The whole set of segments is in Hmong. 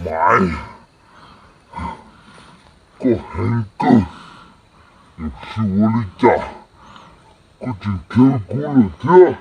Maiv, koj heev kawg, yog tsis ua li cas koj tseem khiav kuv lawm thiab.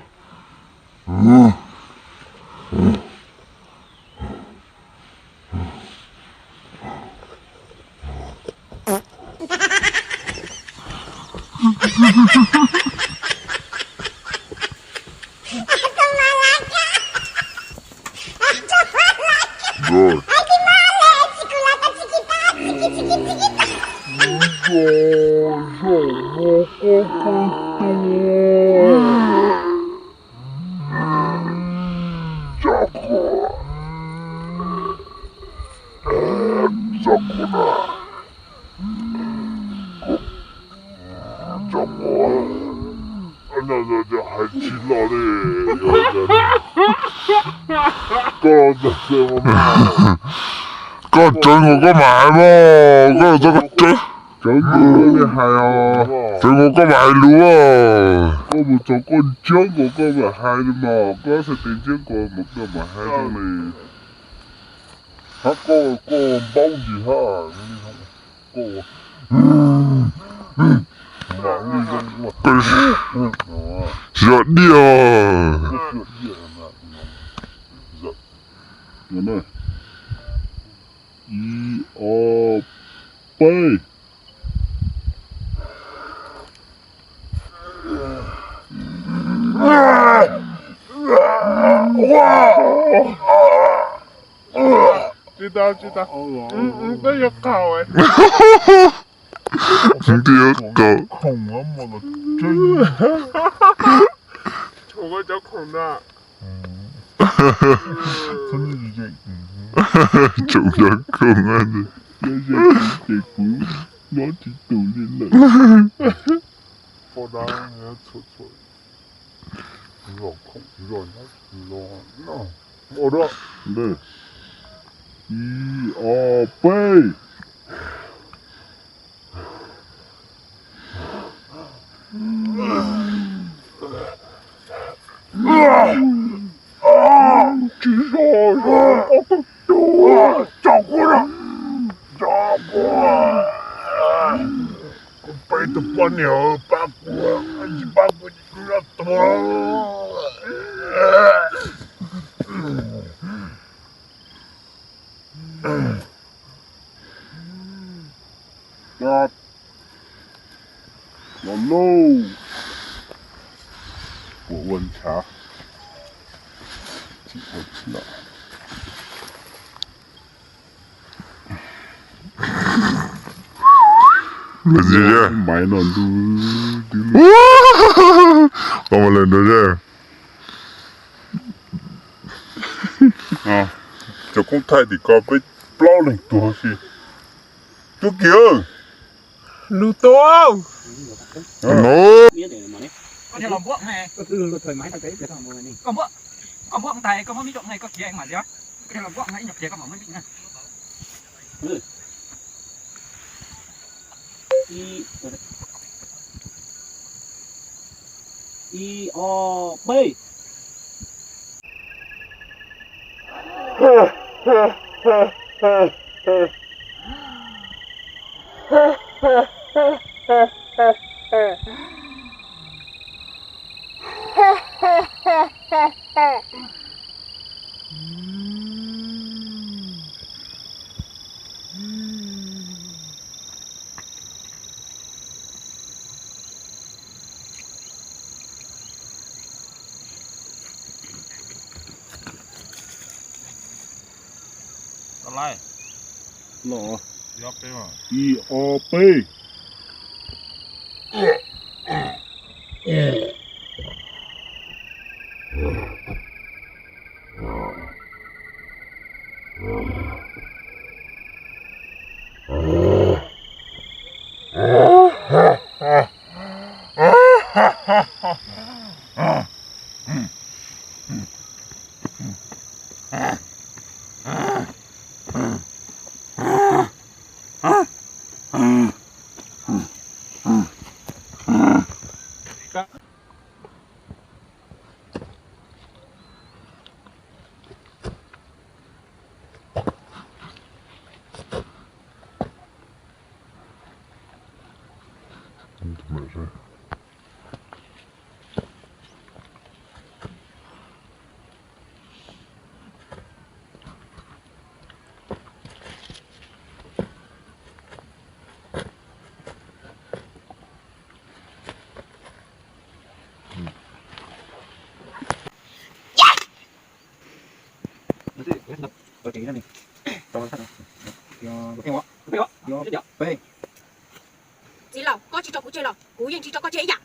Hais tsis los li. Koj, koj tsawv nkaus koj mam hais mog, koj txhob koj tsawv. Tsawv nkaus koj mam hais lus. Koj mus txog koj ntsiab nkaus koj mam hais li mas, koj xav tias ntsiab nkaus mas koj mam hais li. Hab koj, koj npaub ntsis hab. Koj, zog diaj. Ib, ob, peb. Tsis tau, tsis tau. Peb yuav qaug. Peb yuav qaug. Khoom cov khoom na. Tsoom cov khoom na. Ces kuv nyob tsis tus li lawm. Ib, ob, peb. Tsis zog, zog ob tug tug, tso kuv na, tso kuv. Kuv peb tus poj niam pab kuv, tsis pab kuv ces kuv yuav tuag. Los lauj. Puas ua ntshav? Tsis ua tsis los. Maiv no ntu, qhov muaj leej ntu zeb. Cov koob thaij tim ko peb plaub leeg tuag si. Tub Kiv, lug tua. Ib, ob, peb. Los, ib, ob, peb. Txiv laus, koj tsis tso kuv tseg los kuv yeej tsis tso koj tseg ib yam.